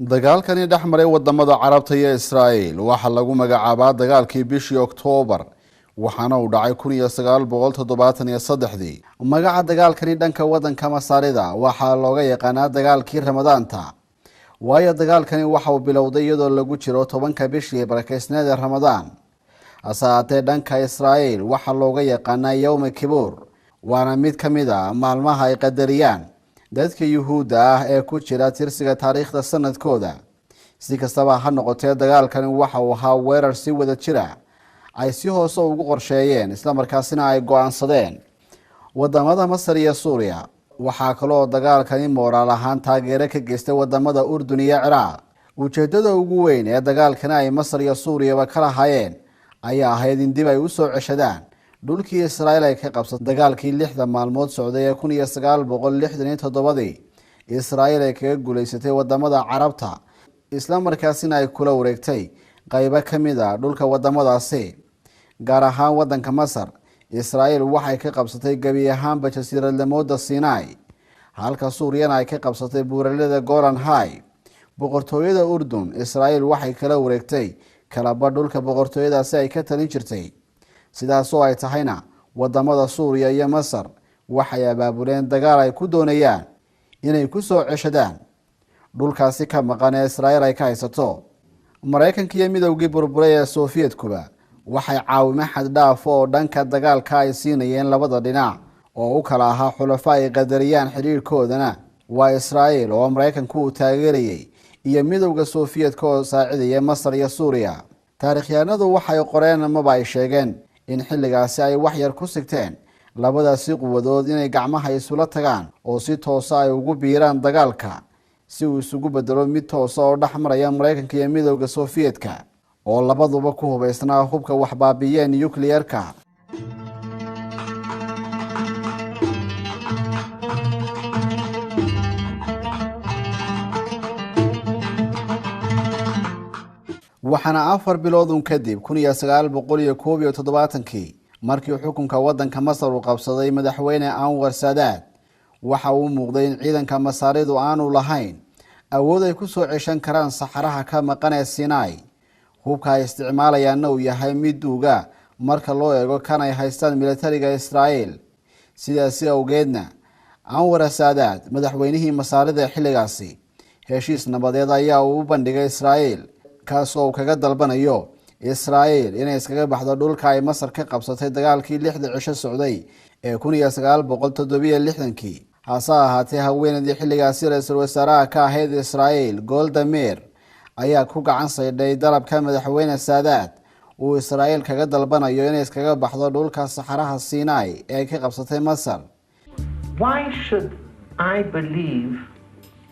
Dagaalkani dhex maray wadamada Carabta iyo Israa'iil waxaa lagu magacaabaa dagaalkii bishii Oktoobar, waxaana uu dhacay 1973-dii. Magaca dagaalkani dhanka wadanka Masaarida waxaa looga yaqaanaa dagaalkii Ramadaanta, waayo dagaalkani waxa uu bilowday iyadoo lagu jiro 10-ka bishii barakeysneed ee Ramadaan. Hase haatee, dhanka Israa'iil waxaa looga yaqaanaa Yowma Kibuur, waana mid ka mid a maalmaha ay qadariyaan dadka Yuhuudda ah ee ku jira tirsiga taariikhda sanadkooda. Si kastaba ha noqotee, dagaalkani waxa uu ahaa weerar si wada jira ay si hoose ugu qorsheeyeen, islamarkaasina ay go-aansadeen wadamada Masar iyo Suuriya. Waxaa kaloo dagaalkani mooraal ahaan taageero ka geystay wadamada Urdun iyo Ciraaq. Ujeedada ugu weyn ee dagaalkani ay Masar iyo Suuriyaba ka lahaayeen ayaa ahayd in dib ay usoo ceshadaan dhulkii Israa'iil ay ka qabsatay dagaalkii 6-da maalmood socday ee 1967-dii Israa'iil ay kaga guulaysatay wadamada Carabta, islamarkaasina ay kula wareegtay qaybo ka mid a dhulka wadamadaasi, gaar ahaan wadanka Masar. Israa'iil waxay ka qabsatay gebi ahaanba jasiiradlamooda Sinai, halka Suuriyana ay ka qabsatay buuralada Golan High. Boqortooyada Urdun, Israa'iil waxay kala wareegtay kalaba dhulka boqortooyadaasi ay ka talin jirtay. Sidaasoo ay tahayna, wadamada Suuriya iyo Masar waxay abaabuleen dagaal ay ku doonayaan inay ku soo ceshadaan dhulkaasi ka maqan ee Israa'iil ay ka haysato. Maraykanka iyo midowgii burburay ee Sofiyeetkuba waxay caawimo xaddhaaf oo dhanka dagaalka ay siinayeen labada dhinac oo u kala ahaa xulafo ay qadariyaan xidhiirhkoodana, waa Israa'iil oo Maraykanku uu taageerayay iyo midowda Sofiyeetka oo saacidaya Masar iyo Suuriya. Taarikhyahanadu waxay qoreen amaba ay sheegeen in xilligaasi ay wax yar ku sigteen labadaasi quwadood inay gacmaha isula tagaan oo si toosa ay ugu biiraan dagaalka, si uu isugu bedelo mid toosa oo dhex maraya Maraykanka iyo midowda Sofiyeetka oo labaduba ku hubaysnaa hubka waxbaabiiyeen nuclearka. Waxaana 4 bilood un kadib, 1971-kii, markii xukunka wadanka Masar uu qabsaday madaxweyne Anwar Saadaad, waxa uu muuqday in ciidanka Masaaridu aanu lahayn awood ay ku soo ceshan karaan saxaraha ka maqan ee Sinai, hubka ay isticmaalayaanna uu yahay mid duuga marka loo eego kan ay haystaan militariga Israa'iil. Sidaasi awgeedna, Anwar Saadaad, madaxweynihii Masaarida ee xilligaasi, heshiis nabadeed ayaa uu u bandhigay Israa'iil, kaasoo uu kaga dalbanayo Israa'iil inay iskaga baxdo dhulka ay Masar ka qabsatay dagaalkii 6-da cisho socday ee 1967-kii. Hase ahaatee, haweeneydii xilligaasi ra-iisul wasaaraha ka ahayd Israa'iil, Golda Meir, ayaa ku gacan saydhay dalabka madaxweyne Saadaad uu Israa'iil kaga dalbanayo inay iskaga baxdo dhulka saxaraha Sinai ee ay ka qabsatay Masar. Why should I believe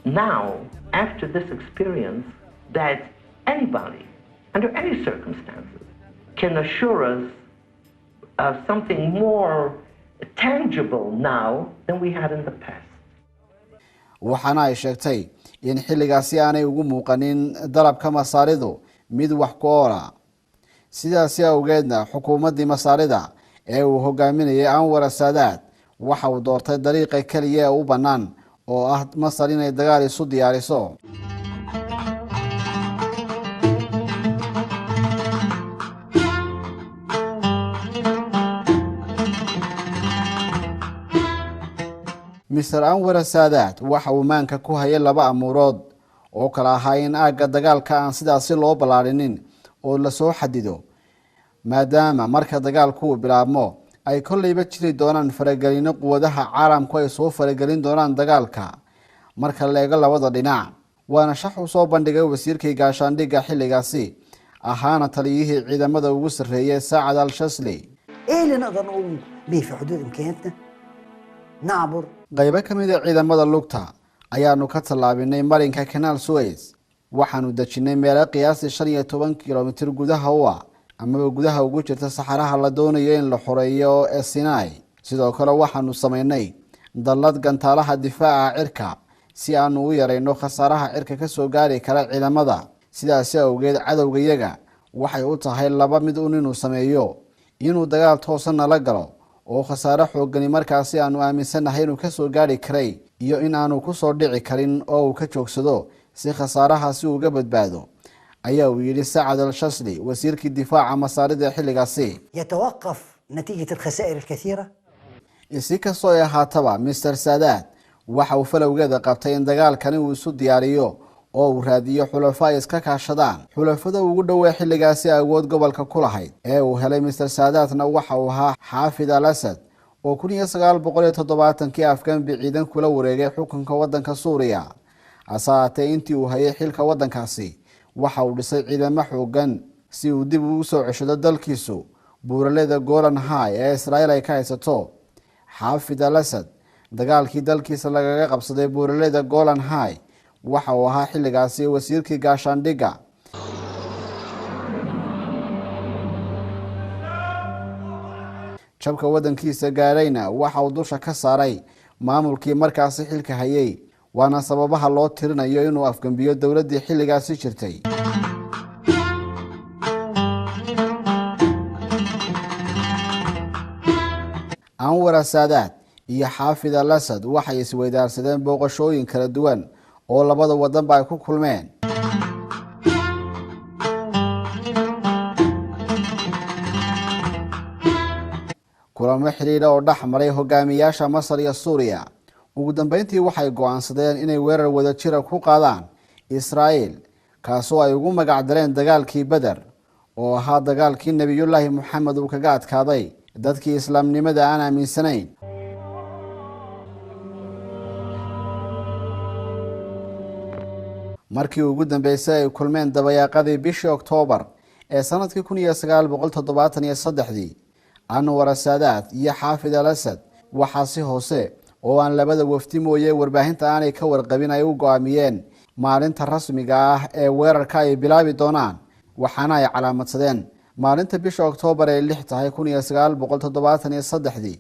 now, after this experience, that anybody, under any circumstances, can assure us of something more tangible now than we had in the past? Waxaana ay sheegtay in xilligaasi aanay ugu muuqanin dalabka Masaaridu mid wax ku oola. Sidaasi awgeedna, xukuumaddii Masaarida ee uu hogaaminayay Anwar Saadaad waxa uu doortay dariiqa keliya ee u bannaan oo ah Masar inay dagaal isu diyaariso. Mr Anwar Saadaad waxa uu maanka ku hayay laba amuurood oo kala ahaa in aagga dagaalka aan sidaasi loo ballaarinin oo lasoo xadido, maadaama marka dagaalku uu bilaabmo ay kolleyba jiri doonaan faragelino quwadaha caalamku ay soo faragelin doonaan dagaalka marka la eego labada dhinac. Waana shax uu soo bandhigay wasiirkii gaashaandhigga xilligaasi, ahaana taliyihii ciidamada ugu sarreeyay, Saacad Al Shasli. ايه اللي نقدر نقوم به في حدود امكانياتنا نعبر Qaybo ka mid a ciidamada lugta ayaanu ka tallaabinay marinka Kanaal Suez. Waxaanu dejinay meelo qiyaasii 15 kilomitir gudaha u ah amaba gudaha ugu jirta saxaraha la doonayo in la xoreeyo ee Sinai. Sidoo kale, waxaanu samaynay dallad gantaalaha difaaca cirka si aanu u yarayno khasaaraha cirka kasoo gaari kara ciidamada. Sidaasi awgeed, cadowgayaga waxay u tahay laba mid un inuu sameeyo: inuu dagaal toosa nala galo oo khasaare xoogani markaasi aanu aaminsannahay inuu kasoo gaari karay, iyo in aanu kusoo dhici karin oo uu ka joogsado. Si khasaarahaasi uga badbaado, ayaa uu yidhi Sacad Al Shasli, wasiirkii difaaca Masaarida ee xilligaasi. يتوقف نتيجة الخسائر الكثيرة. Si kastoo ay ahaataba, Mister Saadaad waxa uu falowgeeda qabtay in dagaalkani uu isu diyaariyo oo uu raadiyo xulafo ay iska kaashadaan. Xulafada ugu dhowee xilligaasi awood gobolka ku lahayd ee uu helay Mister Saadaadna waxa uu ahaa Xaafid Al Asad, oo 1970kii afgambi ciidan kula wareegay xukunka waddanka Suuriya. Hase haatee, intii uu hayay xilka waddankaasi waxa uu dhisay ciidamo xoogan si uu dib ugu soo ceshado dalkiisu buuraleyda Golan High ee Israa'iil ay ka haysato. Xaafid Al Asad dagaalkii dalkiisa lagaga qabsaday buuraleyda Golan High waxa uu ahaa xilligaasi wasiirkii gaashaandhigga. Jabka waddankiisa gaadhayna waxa uu dusha ka saaray maamulkii markaasi xilka hayay, waana sababaha loo tirinayo inuu afgembiyo dowladdii xilligaasi jirtay. Anwar Saadaad iyo Xaafid Al Asad waxay isweydaarsadeen booqashooyin kala duwan oo labada wadanba ay ku kulmeen. Kulamo xidhiidha oo dhex maray hogaamiyaasha Masar iyo Suuriya, ugu dambeyntii waxay go-aansadeen inay weerar wadajira ku qaadaan Israa'iil, kaasoo ay ugu magac dareen dagaalkii Beder, oo ahaa dagaalkii Nebiyullaahi Moxamed uu kaga adkaaday dadkii islaamnimada aan aaminsanayn. Markii ugu dambeysay ay kulmeen dabayaaqadii bishii Oktoobar ee sanadkii 1973dii, Anwar Saadaad iyo Xaafid Al Asad waxaa si hoose oo aan labada wafdi mooye warbaahinta aanay ka warqabin ay u go-aamiyeen maalinta rasmiga ah ee weerarka ay bilaabi doonaan, waxaana ay calaamadsadeen maalinta bisha Oktoobar ay 6 tahay 1973dii,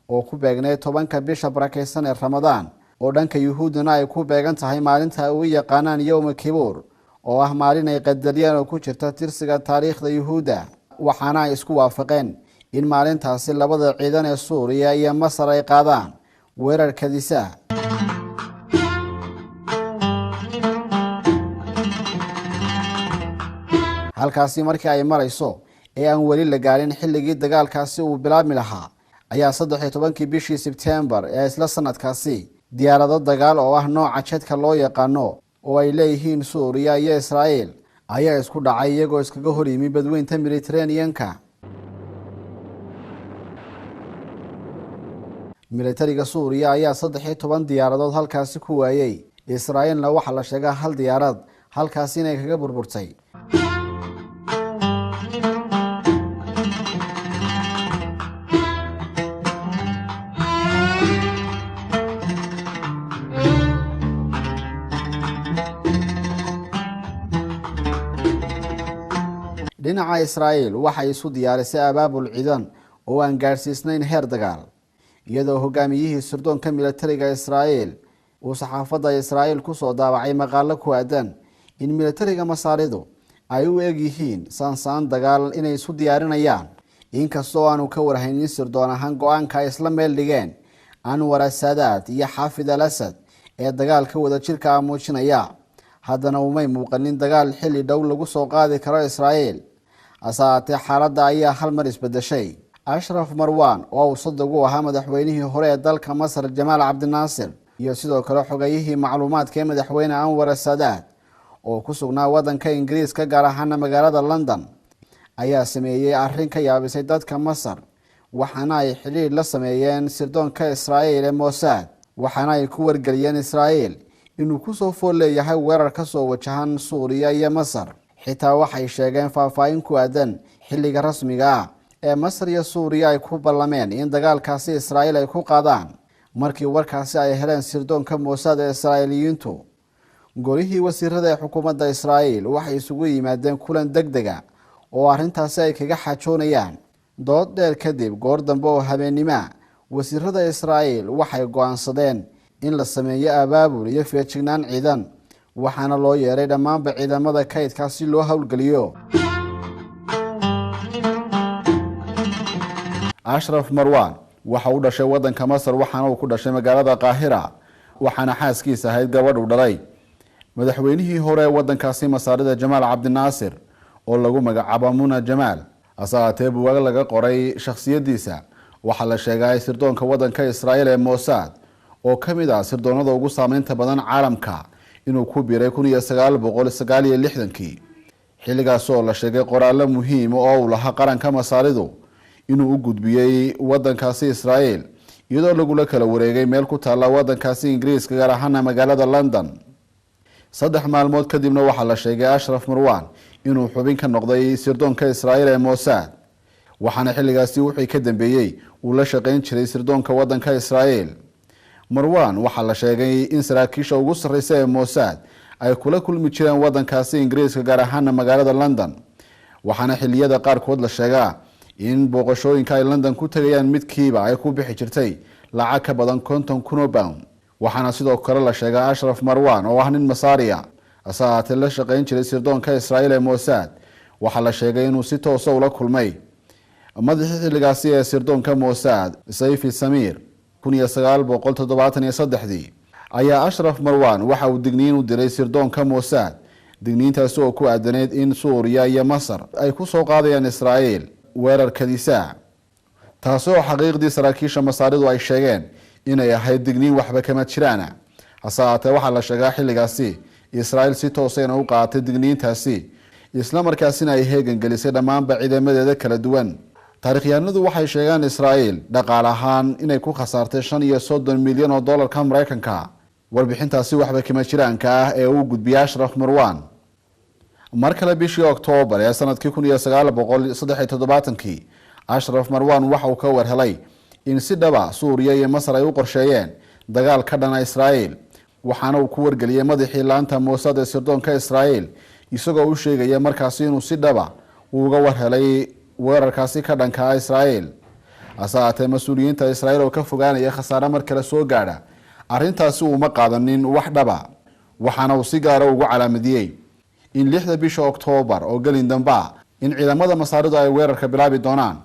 oo ku beegnayd 10ka bisha barakeysan ee Ramadaan, oo dhanka Yuhuuddana ay ku beegan tahay maalinta ay u yaqaanaan Yowma Kibuur, oo ah maalin ay qadariyeen oo ku jirta tirsiga taariikhda Yuhuudda. Waxaana ay isku waafaqeen in maalintaasi labada ciidan ee Suuriya iyo Masar ay qaadaan weerar kadisa. Halkaasi markii ay marayso ee aan weli la gaarin xilligii dagaalkaasi uu bilaabmi lahaa, ayaa 13kii bishii Sebtembar ee isla sanadkaasi diyaarado dagaal oo ah nooca jedka loo yaqaano oo ay leeyihiin Suuriya iyo Israa'iil ayaa isku dhacay, iyagoo iskaga hor yimi badweynta Mediterranean-ka. Militariga Suuriya ayaa 13 diyaaradood halkaasi ku waayey, Israa'iilna waxaa la sheegaa hal diyaarad halkaasi inay kaga burburtay. Dhinaca Israa'iil waxay isu diyaarisay abaabul ciidan oo aan gaadhsiisnayn heer dagaal, iyadoo hogaamiyihii sirdoonka militariga Israa'iil uu saxaafadda Israa'iil kusoo daabacay maqaalo ku aadan in militariga Masaaridu ay u eg yihiin saansaan dagaal inay isu diyaarinayaan, inkastoo aanu ka warhaynin sirdoon ahaan go-aanka ay isla meel dhigeen Anwar Saadaad iyo Xaafid Al Asad ee dagaalka wadajirka ah muujinaya. Haddana umay muuqanin dagaal xilli dhow lagu soo qaadi karo Israa'iil. Hase haatee, xaaladda ayaa hal mar isbedeshay. Ashraf Marwan, oo uu sadag u ahaa madaxweynihii hore ee dalka Masar Jamaal Cabdinaasir, iyo sidoo kale xogayihii macluumaadka ee madaxweyne Anwar Saadaad, oo ku sugnaa waddanka Ingiriiska, gaar ahaana magaalada London, ayaa sameeyey arrin ka yaabisay dadka Masar. Waxaana ay xidhiidh la sameeyeen sirdoonka Israa'iil ee Mossad, waxaana ay ku wargeliyeen Israa'iil inuu kusoo fool leeyahay weerar ka soo wajahan Suuriya iyo Masar. Xitaa waxay sheegeen faahfaahin ku aadan xilliga rasmiga ah ee Masar iyo Suuriya ay ku ballameen in dagaalkaasi Israa'iil ay ku qaadaan. Markii warkaasi ay heleen sirdoonka Mossad ee Israa'iiliyiintu, golihii wasiirada ee xukuumadda Israa'iil waxay isugu yimaadeen kulan deg dega oo arrintaasi ay kaga xaajoonayaan. Dood dheer kadib, goor dambe oo habeennimoa, wasiirada Israa'iil waxay go-aansadeen in la sameeyo abaabul iyo feejignaan ciidan, waxaana loo yeeray dhammaanba ciidamada kaydkaa si loo howlgeliyo. Ashraf Marwan waxa uu dhashay waddanka Masar, waxaana uu ku dhashay magaalada Qaahira, waxaana xaaskiisa ahayd gabadh uu dhalay. Madaxweynihii hore ee wadankaasi Masaarida, Jamaal Cabdinaasir, oo lagu magacaabo Muna Jamaal. Hase ahaatee, buugaag laga qoray shakhsiyadiisa waxaa la sheegaa sirdoonka wadanka Israa'iil ee Mossad, oo ka mid ah sirdoonada ugu saameynta badan caalamka, inuu ku biiray 1969-kii, xilligaas oo la sheegay qoraallo muhiima oo uu lahaa qaranka Masaaridu inuu u gudbiyey wadankaasi Israa'iil, iyadoo lagula kala wareegay meel ku taalla wadankaasi Ingiriiska, gaar ahaana magaalada London. 3 maalmood kadibna waxaa la sheegay Ashraf Marwan inuu xubin ka noqday sirdoonka Israa'iil ee Mossad, waxaana xilligaasi wixii ka dambeeyey uu la shaqeyn jiray sirdoonka wadanka Israa'iil. Marwan waxaa la sheegay in saraakiisha ugu sarreysa ee Mossad ay kula kulmi jireen wadankaasi Ingiriiska, gaar ahaana magaalada London, waxaana xiliyada qaarkood la sheegaa in booqashooyinka ay London ku tegayaan midkiiba ay ku bixi jirtay lacag ka badan 50,000 oo pound. Waxaana sidoo kale la sheegaa Ashraf Marwan, oo ah nin Masaariya, hase ahaatee la shaqeyn jiray sirdoonka Israa'iil ee Mossad, waxaa la sheegay inuu si toosa ula kulmay madaxii xilligaasi ee sirdoonka Mossad, Sayfi Samir. 1973-dii ayaa Ashraf Marwan waxa uu digniin u diray sirdoonka Mossad, digniintaasi oo ku aadaneyd in Suuriya iyo Masar ay ku soo qaadayaan Israa'iil weerar kadisaa, taasi oo xaqiiqdii saraakiisha Masaaridu ay sheegeen inay ahayd digniin waxba kama jiraana. Hase ahaatee, waxaa la sheegaa xilligaasi Israa'iil si toosayna u qaadatay digniintaasi, isla markaasina ay heegan gelisay dhammaanba ciidamadeeda kala duwan. Taarikhyahanadu waxay sheegaan Israa'iil dhaqaale ahaan inay ku khasaartay 35 milyan oo dollarka Maraykanka warbixintaasi waxba kama jiraanka ah ee uu gudbiyay Ashraf Marwan. Mar kale, bishii Oktoobar ee sanadkii 1973-kii, Ashraf Marwan waxa uu ka warhelay in si dhaba Suuriya iyo Masar ay u qorsheeyeen dagaal ka dhana Israa'iil, waxaana uu ku wargeliyey madaxii laanta Mossad ee sirdoonka Israa'iil, isagoo u sheegaya markaasi inuu si dhaba uu uga warhelay weerarkaasi ka dhanka ah Israa'iil. Hase ahaatee, mas-uuliyiinta Israa'iil oo ka fogaanaya khasaare mar kale soo gaadha arrintaasi uuma qaadanin wax dhaba, waxaana uu si gaara ugu calaamadiyey in 6-da bisha Oktoobar oo gelin damba in ciidamada Masaaridu ay weerarka bilaabi doonaan.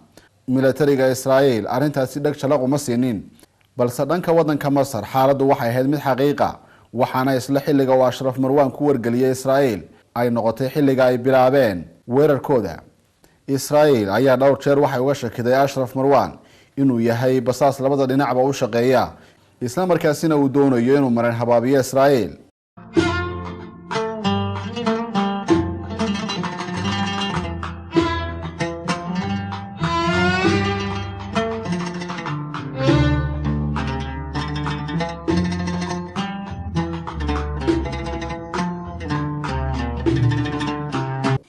Milatariga Israa'iil arrintaasi dheg jalaq uma siinin, balse dhanka wadanka Masar xaaladdu waxay ahayd mid xaqiiqa, waxaana isla xilliga uu Ashraf Marwaan ku wargeliyey Israa'iil ay noqotay xilliga ay bilaabeen weerarkooda. Israa'iil ayaa dhowr jeer waxay uga shakiday Ashraf Marwan inuu yahay basaas labada dhinacba u shaqeeya, isla markaasina uu doonayo inuu marin habaabiyo Israa'iil.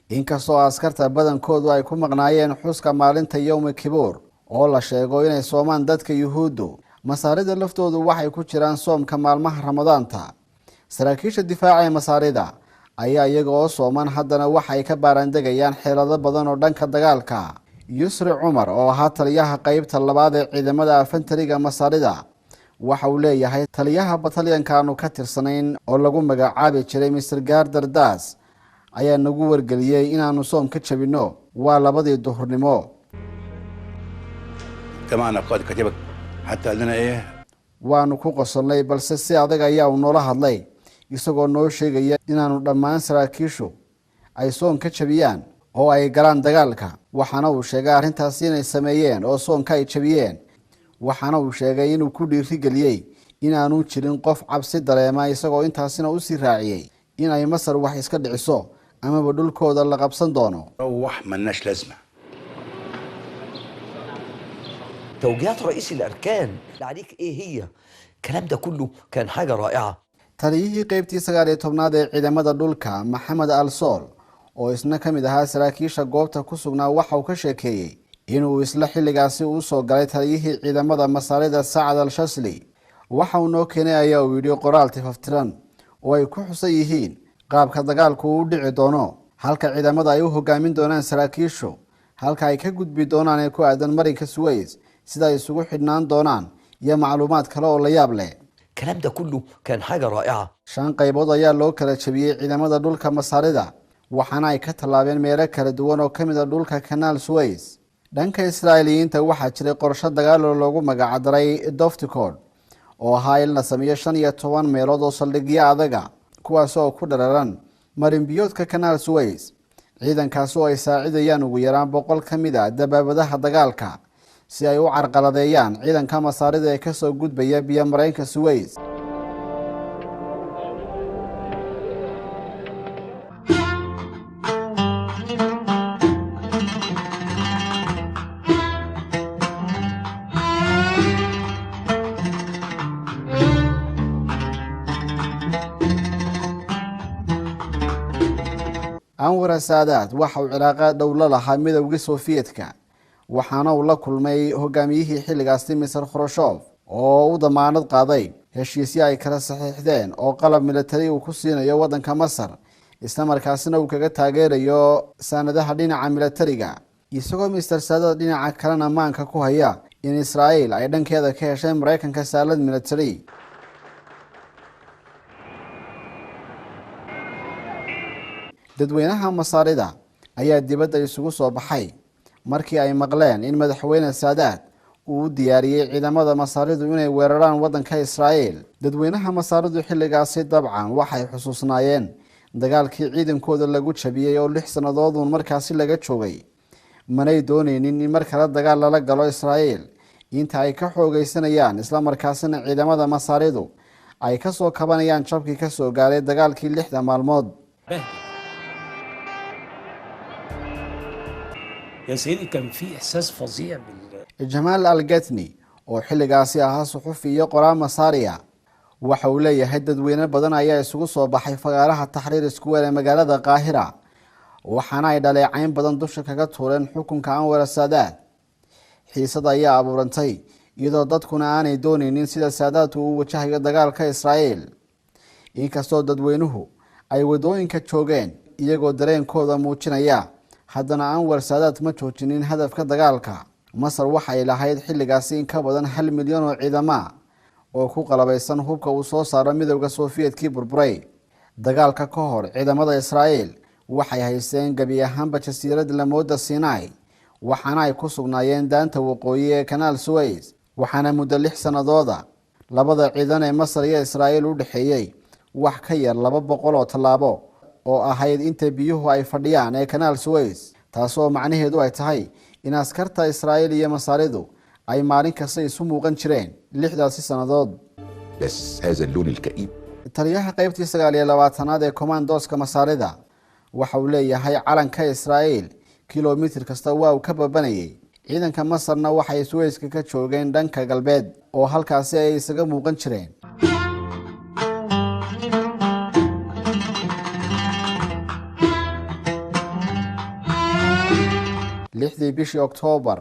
Inkastoo askarta badankoodu ay ku maqnaayeen xuska maalinta Yowmi Kibuur, oo la sheego inay soomaan dadka Yuhuuddu, Masaarida laftoodu waxay ku jiraan soomka maalmaha Ramadaanta. Saraakiisha difaaca ee Masaarida ayaa iyaga oo sooman haddana waxay ka baaraandegayaan xeelado badan oo dhanka dagaalka. Yusri Cumar, oo ahaa taliyaha qeybta labaad ee ciidamada afantariga Masaarida, waxa uu leeyahay: "Taliyaha batalyanka aanu ka tirsanayn oo lagu magacaabi jiray Mister Gaardar Das ayaa nagu wargeliyey inaanu soom ka jabinno. Waa 2-dii duhurnimo." اجتمعنا قائد كتيبة حتى قال لنا ايه؟ Waanu ku qosolnay, balse si adag ayaa uu noola hadlay, isagoo noo sheegaya inaanu dhammaan saraakiishu ay soon ka jabiyaan oo ay galaan dagaalka. Waxaana uu sheegay arrintaasi inay sameeyeen oo soonka ay jabiyeen. Waxaana uu sheegay inuu ku dhiirigeliyey inaanu jirin qof cabsi dareema, isagoo intaasina usii raaciyey in ay Masar wax iska dhiciso amaba dhulkooda la qabsan doono. روح ملناش لازمه. توجيهات رئيس الاركان اللي عليك ايه هي؟ الكلام ده كله كان حاجه رائعه. Taliyihii qeybtii 19aad ee ciidamada dhulka, Maxamed Al Sool, oo isna ka mid ahaa saraakiisha goobta ku sugnaa, waxa uu ka sheekeeyey inuu isla xilligaasi uu soo galay taliyihii ciidamada Masaarida, Sacad Al Shasli. "Waxa uu noo keenay," ayaa uu yidhi, "qoraal tifaftiran oo ay ku xusan yihiin qaabka dagaalku uu u dhici doono, halka ciidamada ay u hogaamin doonaan saraakiishu, halka ay ka gudbi doonaan ee ku aadan marinka Suweys, sida ay isugu xidhnaan doonaan iyo macluumaad kale oo la yaab leh." الكلام ده كله كان حاجه رائعه. Shan qaybood ayaa loo kala jabiyey ciidamada dhulka Masaarida, waxaana ay ka tallaabeen meelo kala duwan oo ka mid a dhulka Kanaal Suways. Dhanka Israa'iiliyiinta waxaa jiray qorsho dagaal oo loogu magacdaray Dofticod, oo ahaa in la sameeyo 15 meelood oo saldhigyo adaga, kuwaas oo ku dhararan marinbiyoodka Kanaal Suways. Ciidankaas oo ay saacidayaan ugu yaraan 100 ka mid ah dabaabadaha dagaalka si ay u carqaladeeyaan ciidanka Masaarida ee kasoo gudbaya biyo-mareenka Suways. Anwar Saadaat waxa uu cilaaqaad dhow la lahaa midowgii Sofiyeetka, waxaana uu la kulmay hogaamiyihii xilligaasi Mr Khrushchev oo u damaanad qaaday heshiisyo ay kala saxiixdeen oo qalab militari uu ku siinayo waddanka Masar, isla markaasina uu kaga taageerayo saanadaha dhinaca militariga, isagoo Mr Saadaat dhinaca kalena maanka ku haya in Israa'iil ay dhankeeda ka heshay Maraykanka saalad militari. Dadweynaha Masaarida ayaa dibadda isugu soo baxay markii ay maqleen in madaxweyne Saadaat uu u diyaariyey ciidamada Masaaridu inay weeraraan waddanka Israa'iil. Dadweynaha Masaaridu xilligaasi dabcan waxay xusuusnaayeen dagaalkii ciidankooda lagu jabiyey oo 6 sannadood uun markaasi laga joogay. Manay dooneynin in mar kale dagaal lala galo Israa'iil inta ay ka xoogaysanayaan, isla markaasina ciidamada Masaaridu ay ka soo kabanayaan jabkii ka soo gaaray dagaalkii 6 maalmood. يا سيدي كان في إحساس فظيع بال Jamaal Algatni oo xilligaasi ahaa suxufi iyo qoraal Masaariya waxa uu leeyahay dadweyne badan ayaa isugu soo baxay fagaaraha Taxriir Square ee magaalada Qaahira, waxaana ay dhaleecayn badan dusha kaga tuureen xukunka Anwar Saadaat. Xiisada ayaa abuurantay iyadoo dadkuna aanay dooneynin sida Saadaat uu u wajahayo dagaalka Israa'iil. Inkastoo dadweynuhu ay wadooyinka joogeen iyagoo dareenkooda muujinaya, haddana Anwar Saadaat ma joojinin hadafka dagaalka. Masar waxay lahayd xilligaasi in ka badan 1 milyan oo ciidama oo ku qalabaysan hubka uu soo saaro midowga Sofiyeetkii burburay. Dagaalka ka hor ciidamada Israa'iil waxay haysteen gebi ahaanba jasiiradda lamooda Sinai, waxaana ay ku sugnaayeen daanta waqooyi ee Kanaal Suways, waxaana muddo 6 sannadooda labada ciidan ee Masar iyo Israa'iil u dhexeeyey wax ka yar 200 oo tallaabo oo ahayd inta biyuhu ay fadhiyaan ee Kanaal Suways, taasoo macnaheedu ay tahay in askarta Israa'iil iyo Masaaridu ay maalin kasta isu muuqan jireen 6daasi sannadood. بس هذا اللون الكئيب Taliyaha qaybtii 29aad ee kommandoska Masaarida waxa uu leeyahay calanka Israa'iil kilomitir kasta waa uu ka babanayay. Ciidanka Masarna waxay Suwayska ka joogeen dhanka galbeed oo halkaasi ay isaga muuqan jireen. Lixdii bishii Oktoobar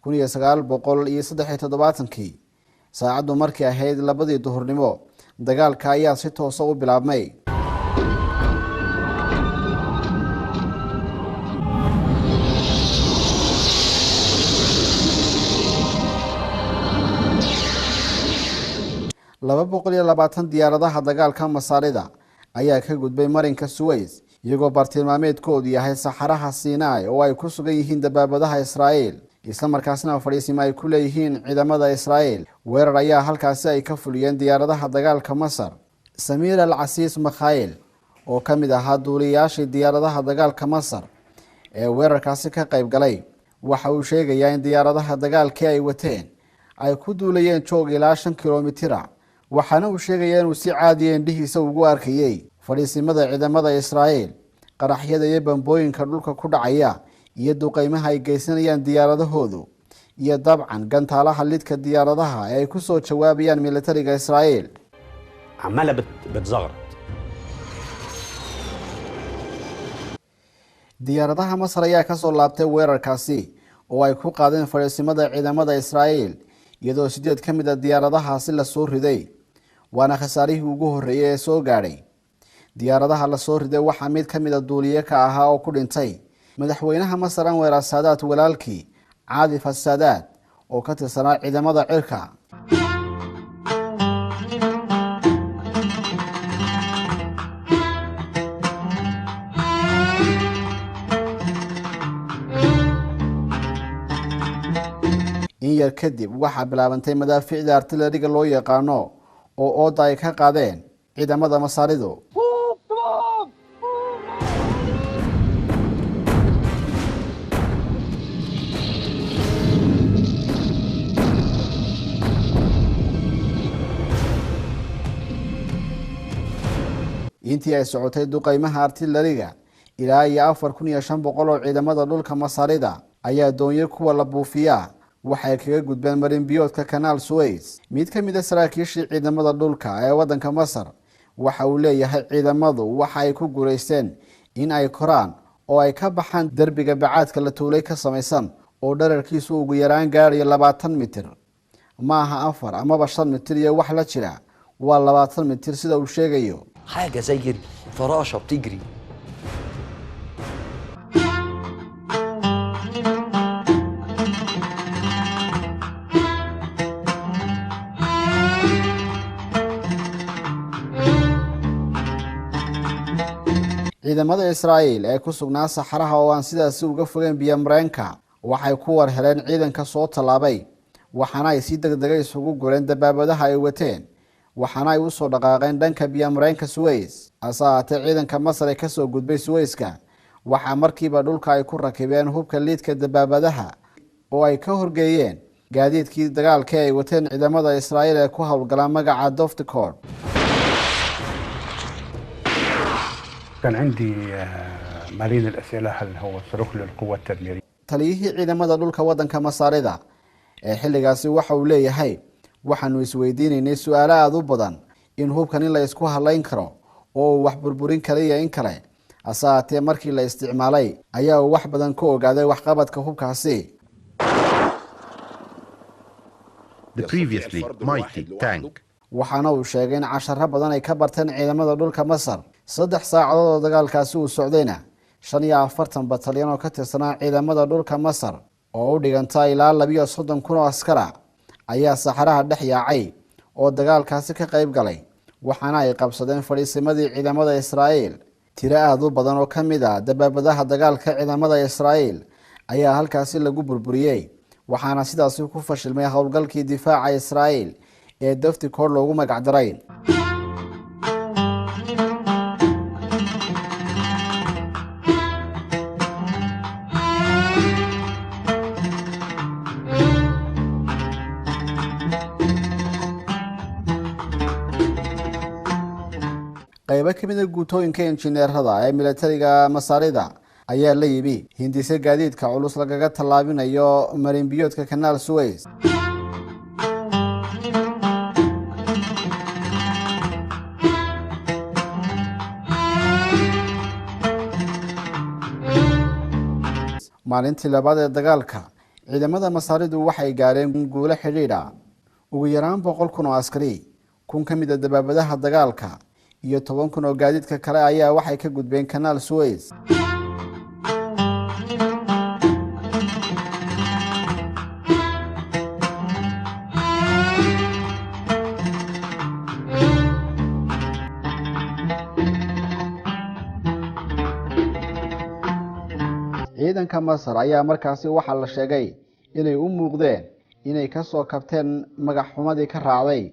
1973kii, saacaddu markii ahayd 2dii duhurnimo, dagaalka ayaa si toosa u bilaabmay. 220 diyaaradaha dagaalka Masaarida ayaa ka gudbay marinka Suways, iyagoo bartilmaameedkoodu yahay saxaraha Sinai oo ay ku sugan yihiin dabaabadaha Israa'iil, isla markaasna fadhiisimo ay ku leeyihiin ciidamada Israa'iil. Weerar ayaa halkaasi ay ka fuliyeen diyaaradaha dagaalka Masar. Samiir Al-Casiis Mikhail oo ka mid ahaa duuliyayaashii diyaaradaha dagaalka Masar ee weerarkaasi ka qayb galay waxa uu sheegayaa in diyaaradaha dagaalkii ay wateen ay ku duulayeen joog ilaa 5 kilomitira, waxaana uu sheegayaa inuu si caadiya indhihiisa ugu arkayey fadhiisimada ciidamada Israa'iil, qaraxyada iyo bambooyinka dhulka ku dhacaya iyo duqeymaha ay geysanayaan diyaaradahoodu, iyo dabcan gantaalaha lidka diyaaradaha ee ay ku soo jawaabayaan militariga Israa'iil. عماله بتزغرط. Diyaaradaha Masar ayaa ka soo laabtay weerarkaasi oo ay ku qaadeen fadhiisimada ciidamada Israa'iil, iyadoo 8 ka mid ah diyaaradahaasi la soo riday, waana khasaarihii ugu horreeyay ee soo gaadhay. Diyaaradaha la soo riday waxaa mid ka mid ah duuliye ka ahaa oo ku dhintay madaxweynaha Masar Anwar Saadaat walaalkii Caadif Saadaat oo ka tirsanaa ciidamada cirka. In yar kadib waxaa bilaabantay madaafiicda artilleriga loo yaqaano oo ooda ay ka qaadeen ciidamada Masaaridu. Intii ay socotay duqeymaha artilleriga, ilaa iyo 4500 oo ciidamada dhulka Masaarida ayaa doonyo kuwa la buufiyaa waxay kaga gudbeen marinbiyoodka Kanaal Suways. Mid ka mid a saraakiishii ciidamada dhulka ee waddanka Masar waxa uu leeyahay, ciidamadu waxa ay ku guulaysteen in ay koraan oo ay ka baxaan derbiga bacaadka la tuulay ka samaysan oo dherarkiisu ugu yaraan gaarayo 20 mitir. Ma aha 4 amaba 5 mitir iyo wax la jira, waa 20 mitir sida uu sheegayo. حاجة زي الفراشة بتجري. Ciidamada Israa'iil ee ku sugnaa saxaraha oo aan sidaasi uga fogeyn biyomareenka waxay ku war heleen ciidanka soo tallaabay, waxaana ay si degdega isugu gureen dabaabadaha ay wateen, waxaana ay usoo dhaqaaqeen dhanka biyomareenka Suways. Hase ahaatee, ciidanka Masar ee kasoo gudbay Suwayska waxaa markiiba dhulka ay ku rakibeen hubka liidka dabaabadaha oo ay ka horgeeyeen gaadiidkii dagaalka ay wateen ciidamada Israa'iil ee ku howlgala magaca Dofticord. كان عندي ملايين الأسئلة، هل هو صاروخ للقوة التدميرية؟ Taliyihii ciidamada dhulka waddanka Masaarida ee xilligaasi waxa uu leeyahay, waxaanu isweydiinaynay su-aalo aada u badan, in hubkan in la isku halayn karo oo uu wax burburin kara iyo in kale. Hase ahaatee, markii la isticmaalay ayaa uu wax badan ka ogaaday waxqabadka hubkaasi. The previously mighty tank. Waxaana uu sheegay in casharo badan ay ka barteen ciidamada dhulka Masar. 3 saacadood oo dagaalkaasi uu socdayna, 45 batalyan oo ka tirsanaa ciidamada dhulka Masar oo u dhiganta ilaa 32,000 oo askara ayaa saxaraha dhex yaacay oo dagaalkaasi ka qayb galay, waxaana ay qabsadeen fadhiisimadii ciidamada Israa'iil. Tiro aada u badan oo ka mid ah dabaabadaha dagaalka ciidamada Israa'iil ayaa halkaasi lagu burburiyey, waxaana sidaasi ku fashilmay howlgalkii difaaca Israa'iil ee Dafti Koor loogu magacdaray. Qaybo ka mid a guutooyinka injineerada ee militariga Masaarida ayaa la yimi hindise gaadiidka culus lagaga tallaabinayo marinbiyoodka Kanaal Suways. Maalintii labaad ee dagaalka, ciidamada Masaaridu waxay gaareen guulo xidhiidha. Ugu yaraan 100,000 oo askari, 1000 ka mid a dabaabadaha dagaalka iyo 10,000 oo gaadiidka kale ayaa waxay ka gudbeen Kanaal Suways. Ciidanka Masar ayaa markaasi waxaa la sheegay inay u muuqdeen inay kasoo kabteen magac xumadii ka raacday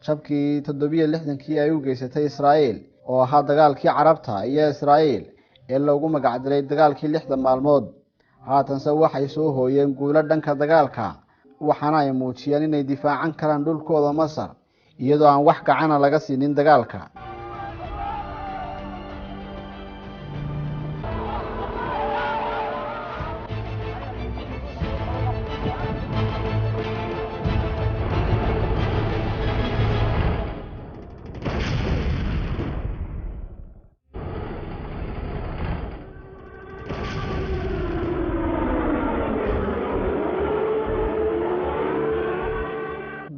jabkii 67-kii ay u geysatay Israa'iil, oo ahaa dagaalkii Carabta iyo Israa'iil ee loogu magacdiray dagaalkii 60 maalmood. Haatanse waxay soo hooyeen guulo dhanka dagaalka, waxaana ay muujiyeen inay difaacan karaan dhulkooda Masar iyadoo aan wax gacana laga siinin dagaalka.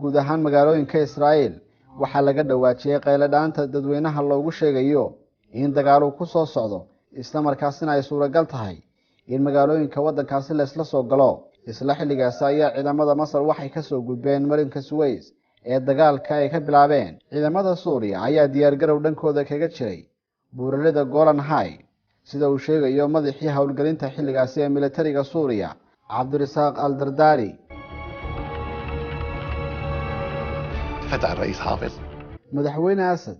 Guud ahaan magaalooyinka Israa'iil waxaa laga dhawaajiyey qayladhaanta dadweynaha loogu sheegayo in dagaalu ku soo socdo, isla markaasina ay suuragal tahay in magaalooyinka waddankaasi la isla soo galo. Isla xilligaasi ayaa ciidamada Masar waxay kasoo gudbeen marinka Suways ee dagaalka ay ka bilaabeen. Ciidamada Suuriya ayaa diyaargarow dhankooda kaga jiray buuralida Golan High, sida uu sheegayo madaxii howlgelinta xilligaasi ee militariga Suuriya, Cabdirasaaq Al Dardaari. فتح الرئيس حافظ. Madaxweyne Asad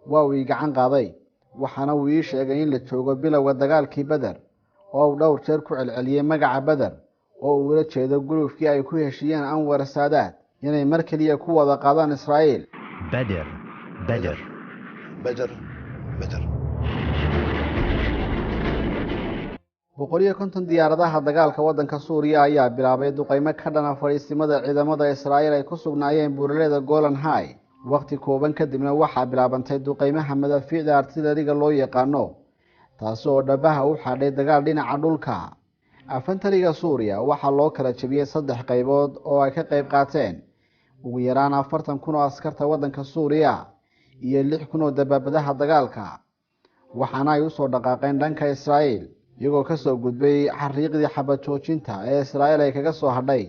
waa uu ii gacan qaaday, waxaana uu ii sheegay in la joogo bilowga dagaalkii Beder, oo uu dhowr jeer ku celceliyey magaca Beder oo uu ula jeedo gulufkii ay ku heshiiyeen Anwar Saadaad inay mar keliya ku wada qaadaan Israa'iil. بدر، بدر. بدر، متر. 150 diyaaradaha dagaalka waddanka Suuriya ayaa bilaabay duqeymo ka dhana fariisimada ciidamada Israa'iil ay ku sugnaayeen buuraleyda Golan High. Waqti kooban kadibna waxaa bilaabantay duqeymaha madaafiicda artilariga loo yaqaano, taasi oo dhabaha u xadhay dagaal dhinaca dhulka. Afantariga Suuriya waxaa loo kala jebiyey 3 qaybood oo ay ka qayb qaateen ugu yaraan 40,000 oo askarta waddanka Suuriya iyo 6,000 oo dabaabadaha dagaalka, waxaana ay usoo dhaqaaqeen dhanka Israa'iil iyagoo ka soo gudbay xariiqdii xabad joojinta ee Israa'iil ay kaga soo hadhay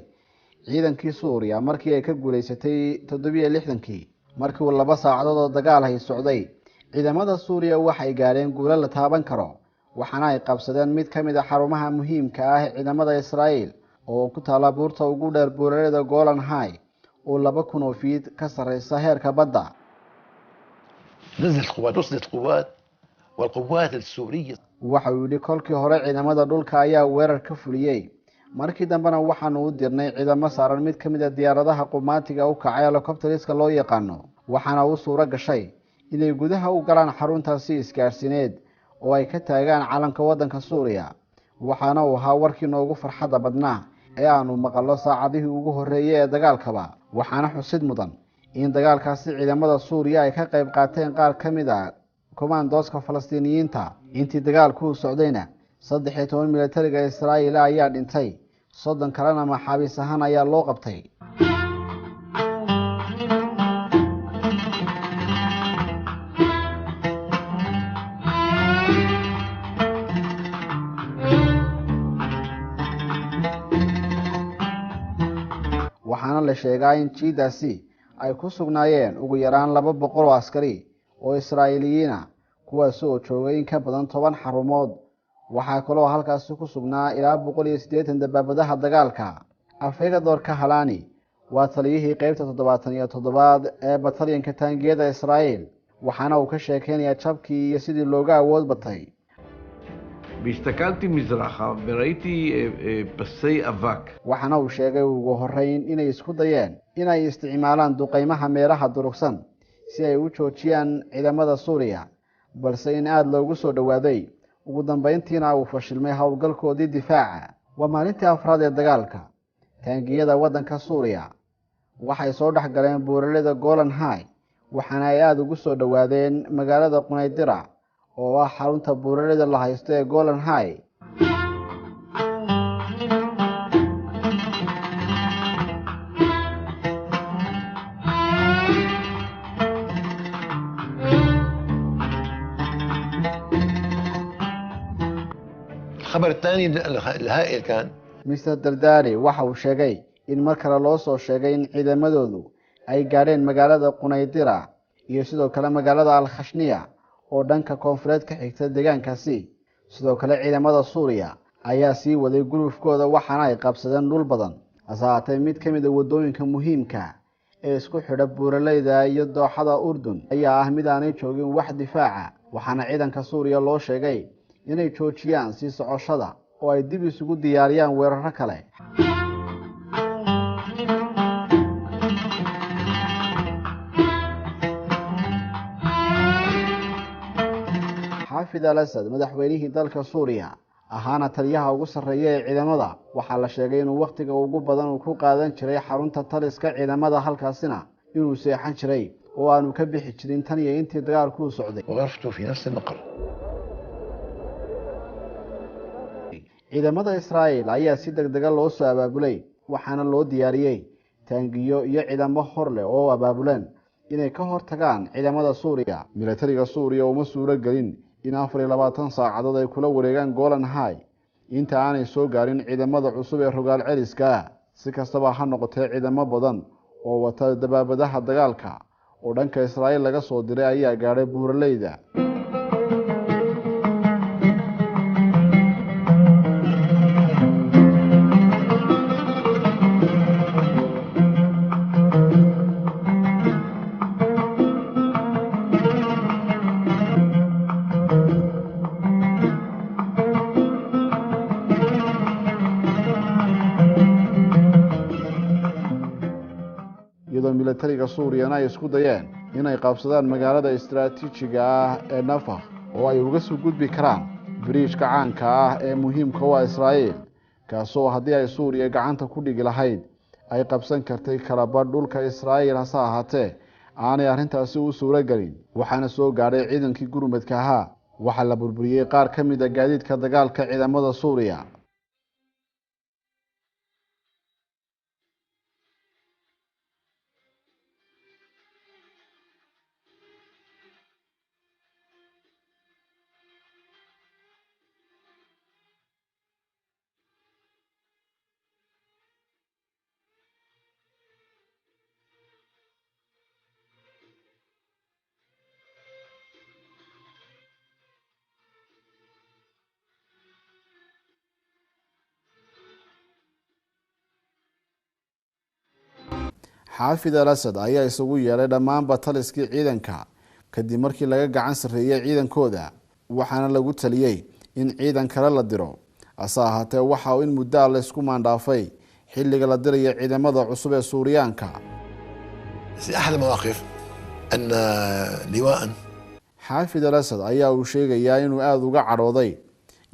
ciidankii Suuriya markii ay ka guuleysatay 67-kii. Markii uu 2 saacadood oo dagaal hay socday, ciidamada Suuriya waxay gaareen guulo la taaban karo, waxaana ay qabsadeen mid ka mid ah xarumaha muhiimka ah ee ciidamada Israa'iil oo ku taala buurta ugu dheer buuraleyda Golan High oo 2,000 oo fiid ka sarreysa heerka badda. نزلت قوات، وصلت قوات، والقوات السورية. Waxa uu yidhi kolkii hore ciidamada dhulka ayaa weerar ka fuliyey, markii dambena waxaanu u dirnay ciidamo saaran mid ka mid ah diyaaradaha qumaatiga u kacay helicopteriska loo yaqaano, waxaana u suuro gashay inay gudaha u galaan xaruntaasi isgaarsiineed oo ay ka taagaan calanka waddanka Suuriya. Waxaana uu ahaa warkii noogu farxadda badnaa ee aanu maqallo saacadihii ugu horreeyay ee dagaalkaba. Waxaana xusid mudan in dagaalkaasi ciidamada Suuriya ay ka qayb qaateen qaar ka mid ah komaandooska Falastiiniyiinta. Intii dagaalku socdayna 13 militariga Israa'iil ayaa dhintay, 30 kalena maxaabiis ahaan ayaa loo qabtay. Waxaana la sheegaa in jiidaasi ay ku sugnaayeen ugu yaraan 200 oo askari oo Israa'iiliyiin ah, kuwaas oo joogay in ka badan 10 xarumood. Waxaa kaloo halkaasi ku sugnaa ilaa 180 dabaabadaha dagaalka. Afegador Kahalani waa taliyihii qaybta 77aad ee batalyanka taangiyada Israa'iil, waxaana uu ka sheekeynayaa jabkii iyo sidii looga awood batay. והסתכלתי מזרחה וראיתי פסי אבק. Waxaana uu sheegay ugu horreyn inay isku dayeen inay isticmaalaan duqeymaha meelaha durugsan si ay u joojiyaan ciidamada Suuriya, balse in aada loogu soo dhowaaday, ugu dambeyntiina uu fashilmay howlgalkoodii difaaca. Waa maalintii afraad ee dagaalka. Taangiyada waddanka Suuriya waxay soo dhex galeen buuraleyda Golan High, waxaana ay aada ugu soo dhowaadeen magaalada Qunaydira oo ah xarunta buuraleyda la haysto ee Golan High. الخبر الثاني الهائل كان Mr. Dardari waxa uu sheegay in mar kale loo soo sheegay in ciidamadoodu ay gaadheen magaalada Qunaydira iyo sidoo kale magaalada Al-Khashniya oo dhanka koonfureed ka xigta deegaankaasi. Sidoo kale ciidamada Suuriya ayaa sii waday gulufkooda, waxaana ay qabsadeen dhul badan. Hase haatee mid ka mid ah waddooyinka muhiimka ee isku xidha buuraleyda iyo dooxada Urdun ayaa ah mid aanay joogin wax difaaca, waxaana ciidanka Suuriya loo sheegay inay joojiyaan sii socoshada oo ay dib isugu diyaariyaan weeraro kale. Xaafid al-Asad, madaxweynihii dalka Suuriya ahaana taliyaha ugu sarreeya ee ciidamada, waxaa la sheegay inuu wakhtiga ugu badan uu ku qaadan jiray xarunta taliska ciidamada, halkaasina inuu seexan jiray oo aanu ka bixi jirin tan iyo intii dagaalku socday. وغرفته في نفس المقر. Ciidamada Israa'iil ayaa si degdega loo soo abaabulay, waxaana loo diyaariyey taangiyo iyo ciidamo hor leh oo abaabuleen inay ka hortagaan ciidamada Suuriya. Militariga Suuriya uma suuro gelin in 24 saacadood ay kula wareegaan Golan High inta aanay soo gaarin ciidamada cusub ee rogaal celiska. Si kastaba ha noqotee, ciidamo badan oo wata dabaabadaha dagaalka oo dhanka Israa'iil laga soo diray ayaa gaadhay buuraleyda. Iyadoo militariga Suuriyana ay isku dayeen Inay qabsadaan magaalada istaraatiijiga ah ee Nafakh oo ay uga soo gudbi karaan biriijka caanka ah ee muhiimka u ah Israa'iil, kaasoo haddii ay Suuriya gacanta ku dhigi lahayd ay qabsan kartay kalabadh dhulka Israa'iil. Hase ahaatee aanay arrintaasi u suuro gelin, waxaana soo gaadhay ciidankii gurmadka ahaa. Waxaa la burburiyey qaar ka mid a gaadiidka dagaalka ciidamada Suuriya. Xaafid Al Asad ayaa isugu yeedhay dhammaanba taliskii ciidanka kadib markii laga gacan sarreeyey ciidankooda, waxaana lagu taliyey in ciidan kale la diro. Hase ahaatee waxa in muddo a laysku maandhaafay xilliga la dirayo ciidamada cusub ee Suuriyaanka. أحد المواقف أن لواء Xaafid Al Asad ayaa uu sheegayaa inuu aada uga cadhooday,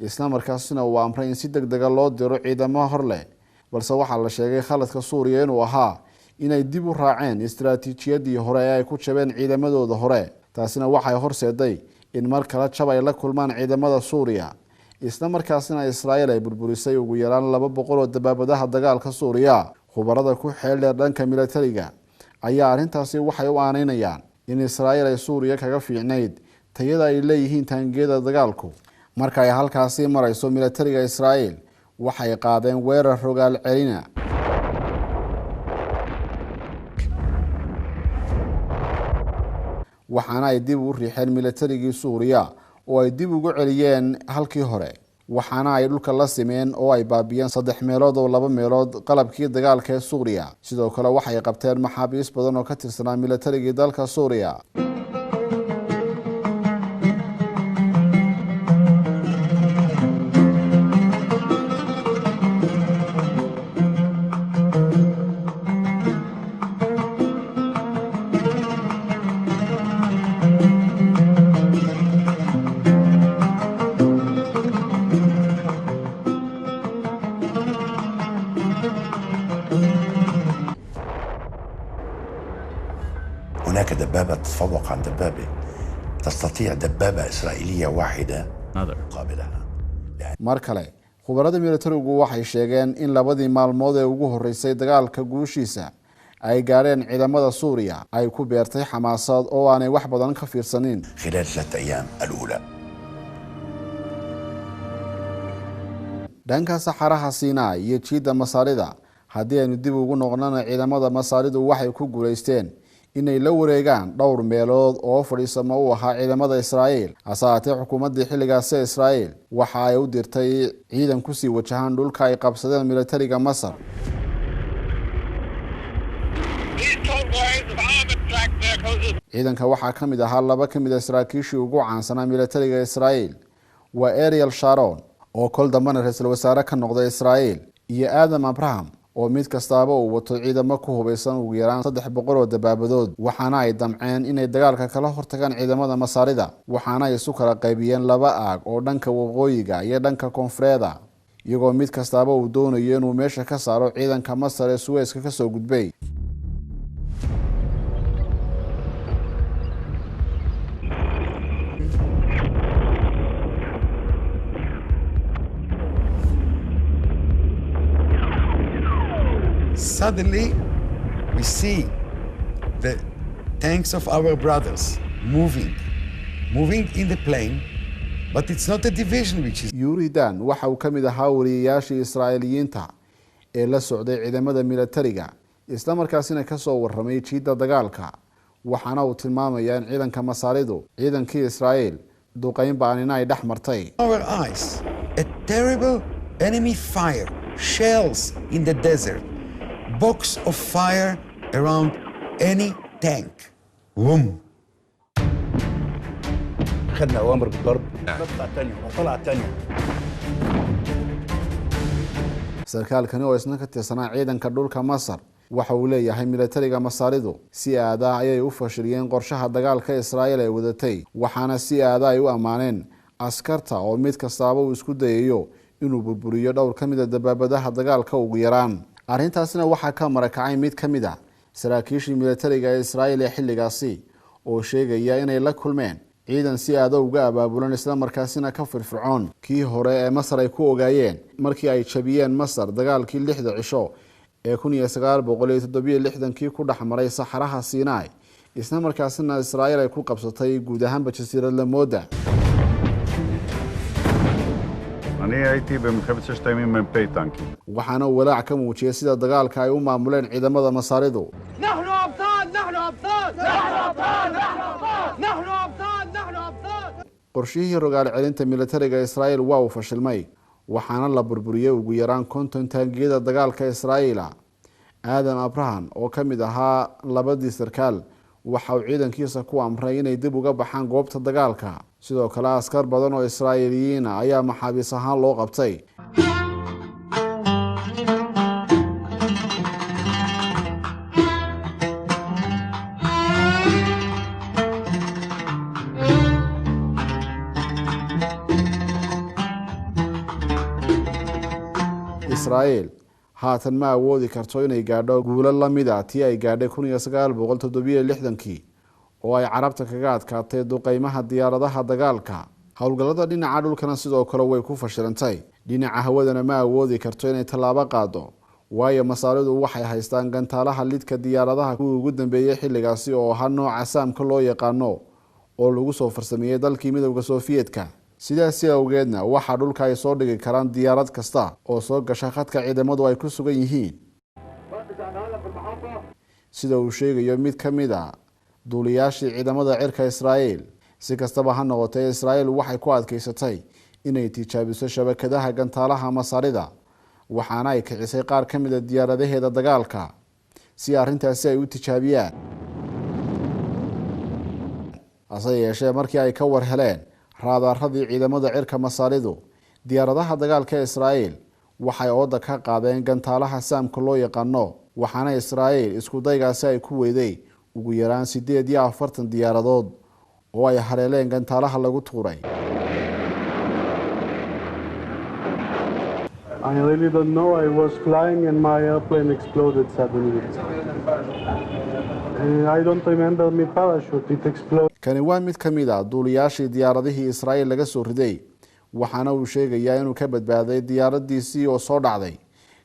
isla markaasina uu amray in si deg dega loo diro ciidamo hor leh. Balse waxaa la sheegay khaladka Suuriya inuu ahaa inay dib u raaceen istaraatiijiyadii hore ee ay ku jabeen ciidamadooda hore. Taasina waxay horseeday in mar kale jab ay la kulmaan ciidamada Suuriya, isla markaasina Israa'iil ay burburisay ugu yaraan 200 oo dabaabadaha dagaalka Suuriya. Khubarada ku xeel dheer dhanka milatariga ayaa arrintaasi waxay u aaneynayaan in Israa'iil ay Suuriya kaga fiicnayd tayada ay leeyihiin taangiyada dagaalku. Marka ay halkaasi marayso, milatariga Israa'iil waxay qaadeen weerar rogaal celina, waxaana ay dib u riixeen milatarigii Suuriya oo ay dib ugu celiyeen halkii hore, waxaana ay dhulka la simeen oo ay baabiyeen 3 meelood oo 2 meelood qalabkii dagaalka ee Suuriya. Sidoo kale waxay qabteen maxaabiis badan oo ka tirsanaa milatarigii dalka Suuriya. هناك دبابة تتفوق عن دبابة، تستطيع دبابة إسرائيلية واحدة مقابلها. Mar kale khubarada milatarigu waxay sheegeen in labadii maalmood ee ugu horreysay dagaalka guushiisa ay gaadheen ciidamada Suuriya ay ku beertay xamaasad oo aanay wax badan ka fiirsanin. خلال 3 أيام الأولى Dhanka saxaraha Sinai iyo jiidda Masaarida haddii aynu dib ugu noqnana, ciidamada Masaaridu waxay ku guulaysteen inay la wareegaan dhowr meelood oo fadhiisamo u ahaa ciidamada Israa'iil. Hase ahaatee xukuumaddii xilligaasi Israa'iil waxa ay u dirtay ciidan kusii wajahaan dhulka ay qabsadeen milatariga Masar. Ciidanka waxaa ka mid ahaa laba ka mid a saraakiishii ugu caansanaa milatariga Israa'iil, waa Ariel Sharon oo kol dambena ra-iisul wasaare ka noqday Israa'iil iyo Aadam Abraham, oo mid kastaaba uu wato ciidamo ku hubaysan ugu yaraan 300 oo dabaabadood. Waxaana ay damceen inay dagaalka kala hortagaan ciidamada Masaarida, waxaana ay isu kala qaybiyeen laba aag oo dhanka waqooyiga iyo dhanka koonfureeda, iyagoo mid kastaaba uu doonayo inuu meesha ka saaro ciidanka Masar ee Suweyska kasoo gudbay. Suddenly, we see the tanks of our brothers moving, moving in the plain, but it's not a division which is Yuri Dan waxa uu ka mid ahaa wariyeyaashii Israa'iiliyiinta ee la socday ciidamada milatariga, isla markaasina kasoo warramay jiidda dagaalka. Waxaana uu tilmaamayaa in ciidanka Masaaridu ciidankii Israa'iil duqeyn baanina ay dhex martay. Our eyes, a terrible enemy fire, shells in the desert, box of fire around any tank. Boom. خدنا أوامر بالضرب، نطلع الثانية وطلع الثانية. Sarkaalkani oo isna ka tirsanaa ciidanka dhulka Masar Waxa uu leeyahay milatariga Masaaridu si aada ayay u fashiliyeen qorshaha dagaalka Israa'iil ay wadatay, waxaana si aada ay u ammaaneen askarta oo mid kastaaba uu isku dayayo inuu burburiyo dhowr ka mid a dabaabadaha dagaalka ugu yaraan. Arrintaasina waxaa ka marakacay mid ka mid a saraakiishii milatariga ee Israa'iil ee xilligaasi oo sheegaya inay la kulmeen ciidan si aada uga abaabulan islamarkaasina ka firfircoon kii hore ee Masar ay ku ogaayeen markii ay jabiyeen Masar dagaalkii 6 cisho ee 1967kii ku dhex maray saxaraha Siinaai, isla markaasina Israa'iil ay ku qabsatay guud ahaanba jasiirad Lamooda. אני הייתי במלחמת ששת הימים מ"פ טנקים. Waxaana uu walaac ka muujiyay sida dagaalka ay u maamuleen ciidamada Masaaridu. نحن أبطال نحن أبطال نحن أبطال نحن أبطال نحن أبطال نحن أبطال. Qorshihii rogaal celinta milatariga Israa'iil waa uu fashilmay, waxaana la burburiyey ugu yaraan 50 taangiyada dagaalka Israa'iila. Aadan Abrahan oo ka mid ahaa labadii sarkaal waxa uu ciidankiisa ku amray inay dib uga baxaan goobta dagaalka. Sidoo kale askar badan oo Israa'iiliyiin ah ayaa maxaabiis ahaan loo qabtay. Israa'iil haatan ma awoodi karto inay gaadho guulo la mid ah tii ay gaadhay 1967kii oo ay Carabta kaga adkaatay duqeymaha diyaaradaha dagaalka. Howlgallada dhinaca dhulkana sidoo kale way ku fashilantay. Dhinaca hawadana ma awoodi karto inay tallaabo qaado, waayo Masaaridu waxay haystaan gantaalaha lidka diyaaradaha kuwii ugu dambeeyey xilligaasi oo ahaa nooca saamka loo yaqaano oo lagu soo farsameeyey dalkii Midowda Sofiyeetka. Sidaasi awgeedna waxaa dhulka ay soo dhigi karaan diyaarad kasta oo soo gasha khadka ciidamadu ay ku sugan yihiin, sida uu sheegayo mid ka mid a duuliyaashii ciidamada cirka Israa'iil. Si kastaba ha noqotee, Israa'iil waxay ku adkaysatay inay tijaabiso shabakadaha gantaalaha Masaarida, waxaana ay kicisay qaar ka mid a diyaaradaheeda dagaalka si arrintaasi ay u tijaabiyaan. Hase yeeshee markii ay ka war heleen raadaaradii ciidamada cirka Masaaridu, diyaaradaha dagaalka Israa'iil waxay ooda ka qaadeen gantaalaha saamka loo yaqaano, waxaana Israa'iil isku daygaasi ay ku weyday ugu yaraan 48 diyaaradood oo ay haleeleen gantaalaha lagu tuuray. I really don't know. I was flying and my airplane exploded suddenly. I don't remember my parachute. It exploded. Kani waa mid ka mid ah duuliyaashii diyaaradihii Israa'iil laga soo riday, waxaana uu sheegayaa inuu ka badbaaday diyaaradiisii oo soo dhacday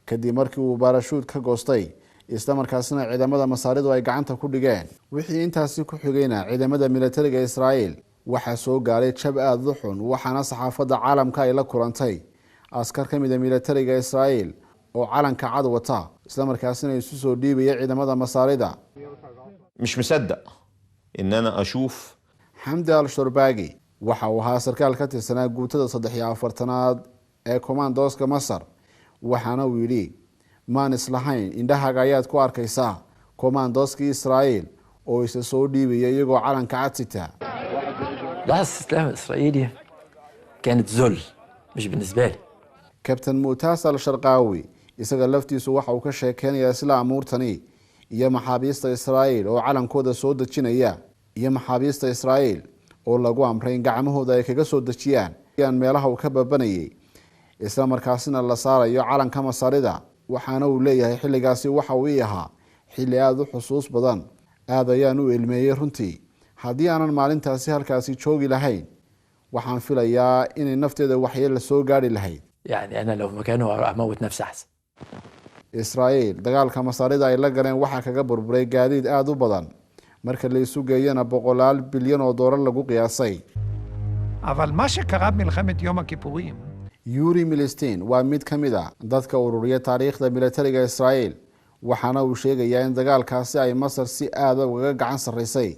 kadib markii uu baarashuud ka goostay, isla markaasina ciidamada Masaaridu ay gacanta ku dhigeen. Wixii intaasi ku xigayna ciidamada milatariga Israa'iil waxaa soo gaaray jab aada u xun, waxaana saxaafadda caalamka ay la kulantay askar ka mid a milatariga Israa'iil oo calanka cad wata, isla markaasina isu soo dhiibaya ciidamada Masaarida. مش مصدق ان انا اشوف. Xamdi al Shurbaagi waxa uu ahaa sarkaal ka tirsanaa guutada 43aad ee komandooska Masar, waxaana uu yidhi: maan islahayn indhahaaga ayaad ku arkaysaa komandooskii Israa'iil oo isa soo dhiibaya iyagoo calanka cad sita. لحظة الاستسلام الإسرائيلي كانت ذل مش بالنسبة لي. Kabtan Mu'taas al Sharqaawi isaga laftiisu waxa uu ka sheekeynayaa isla amuurtani iyo maxaabiista Israa'iil oo calankooda soo dejinaya, iyo maxaabiista Israa'iil oo lagu amray in gacmahooda ay kaga soo dejiyaan meelaha uu ka babanayay, isla markaasina la saarayo calanka Masaarida. Waxaana uu leeyahay xilligaasi waxa uu ii ahaa xilli aada u xusuus badan, aad ayaan u ilmeeyey runtii. Haddii aanan maalintaasi halkaasi joogi lahayn, waxaan filayaa inay nafteeda waxyeella soo gaadhi lahayd. يعني أنا لو مكانه أموت نفسي أحسن. Israa'iil dagaalka Masaarida ay la galeen waxaa kaga burburay gaadiid aada u badan, marka la isu geeyana boqolaal bilyan oo doolar lagu qiyaasay. אבל מה שקרה במלחמת יום הכיפורים, Yuri Milstein waa mid ka mid ah dadka ururiya taariikhda milatariga Israa'iil, waxaana uu sheegayaa in dagaalkaasi ay Masar si aada ugaga gacan sarreysay,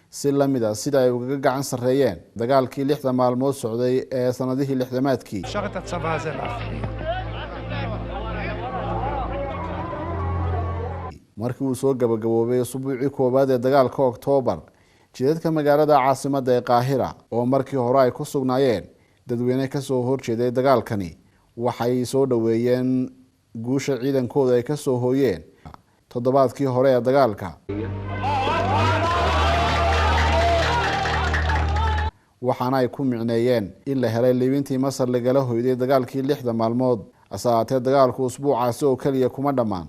si la mid ah sida ay ugaga gacan sarreeyeen dagaalkii 6 maalmood socday ee sanadihii 60-aadkii. אפשר את הצבא הזה להכריע. Markii uu soo gabagaboobay usbuucii koowaad ee dagaalka Oktoobar, jidadka magaalada caasimadda ee Qaahira oo markii hore ay ku sugnaayeen dadweyne kasoo horjeeday dagaalkani, waxay soo dhoweeyeen guusha ciidankooda ay kasoo hooyeen, Toddobaadkii hore ee dagaalka, waxaana ay ku micneeyeen in la helay liibintii Masar lagala hoyday dagaalkii 6da maalmood. Hase ahaatee, dagaalku usbuucaasi oo keliya kuma dhammaan,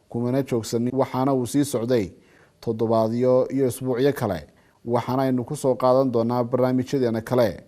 kumana joogsanin, waxaana uu sii socday toddobaadyo iyo isbuucyo kale, waxaana aynu kusoo qaadan doonaa barnaamijyadeena kale.